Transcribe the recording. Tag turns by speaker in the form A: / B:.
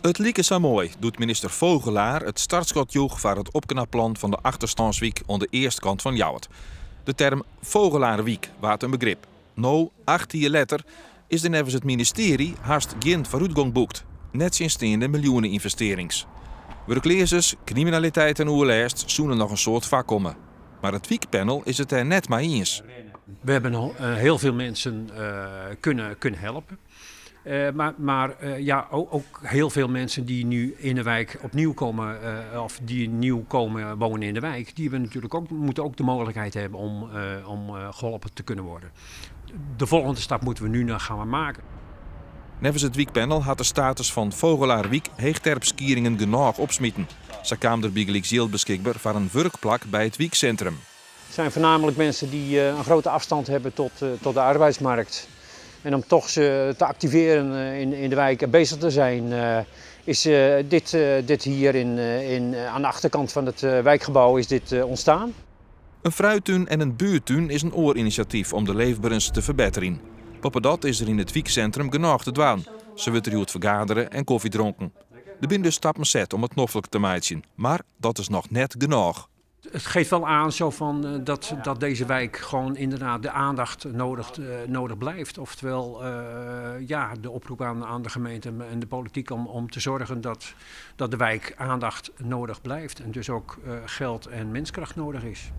A: It like sa moai doe't minister Vogelaar it startskot joech foar it opknapplan fan de achterstânswyk oan de eastkant fan Ljouwert. De term Vogelaarwyk waard in begrip. No, 8 jier letter, is der neffens it ministearje hast gjin foarútgong boekt, nettsjinsteande miljoene-ynvestearrings. Wurkleazens, kriminaliteit en oerlêst soene noch in soad foarkomme. Mar it wykpanel is it dêr net mei iens.
B: We hebben heel veel mensen kunnen helpen. Maar ja, ook heel veel mensen die nu in de wijk opnieuw komen, of die nieuw komen wonen in de wijk, die hebben natuurlijk ook, moeten ook de mogelijkheid hebben om geholpen te kunnen worden. De volgende stap moeten we nu nog gaan maken.
A: Neffens it wykpanel hat de status fan Vogelaarwyk Heechterp-Skieringen genôch opsmiten. Sa kaam der bygelyks jild beskikber foar in wurkplak by it wyksintrum.
B: Het zijn voornamelijk mensen die een grote afstand hebben tot de arbeidsmarkt. En om toch ze te activeren in de wijk en bezig te zijn, is dit hier aan de achterkant van het wijkgebouw is dit ontstaan.
A: In fruittún en in buerttún is in oar inisjatyf om de leefberens te ferbetterjen. Boppedat is der yn it wyksintrum genôch te dwaan. Sa wurdt der hjoed fergadere en kofje dronken. Der binne dus stappen set om it noflik te meitsjen, mar dat is noch net genôch.
B: Het geeft wel aan zo van, dat deze wijk gewoon inderdaad de aandacht nodig blijft. Oftewel, ja, de oproep aan de gemeente en de politiek om te zorgen dat de wijk aandacht nodig blijft. En dus ook geld en menskracht nodig is.